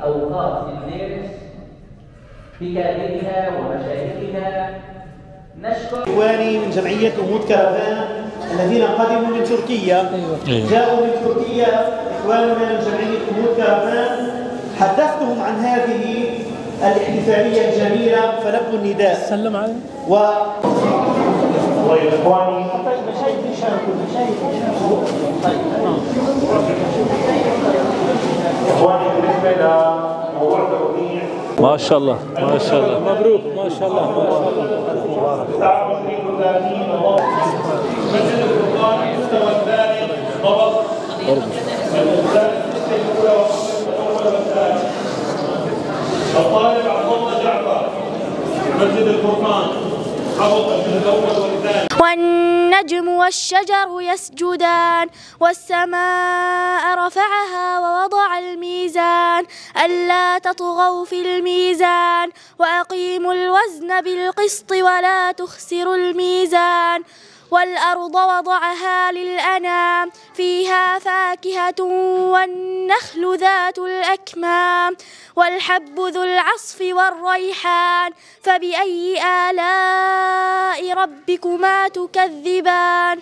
أوقاف جنديرس بكادرها ومشايخها. نشكر إخواني من جمعية أمود كرفان الذين قدموا من تركيا. جاءوا من تركيا إخواننا من جمعية أمود كرفان، حدثتهم عن هذه الاحتفالية الجميلة فلبوا النداء. سلم علي. طيب إخواني، إخواني بالنسبة لموضوع التوقيع، ما شاء الله ما شاء الله، مبروك ما شاء الله ما شاء الله. 29 ضبط مسجد الفرقان المستوى الثاني ضبط الأولى والأول والثاني. الطالب عبد الله جعفر مسجد الفرقان حفظ الجزء الأول والثاني. والنجم والشجر يسجدان والسماء رفعها ووضع الميزان ألا تطغوا في الميزان وأقيموا الوزن بالقسط ولا تخسروا الميزان والأرض وضعها للأنام فيها فاكهة والنخل ذات الأكمام والحب ذو العصف والريحان فبأي آلاء ربكما تكذبان.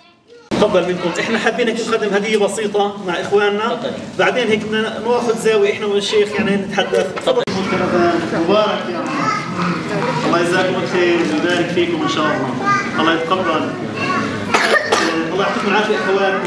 تفضل منكم، احنا حابين هيك نقدم هديه بسيطة مع اخواننا، بعدين هيك بدنا ناخذ زاوية احنا والشيخ يعني نتحدث. تفضل. مبارك يا عم، الله يجزاكم الخير ويبارك فيكم ان شاء الله، الله يتقبل، الله يعطيكم العافية اخواتنا.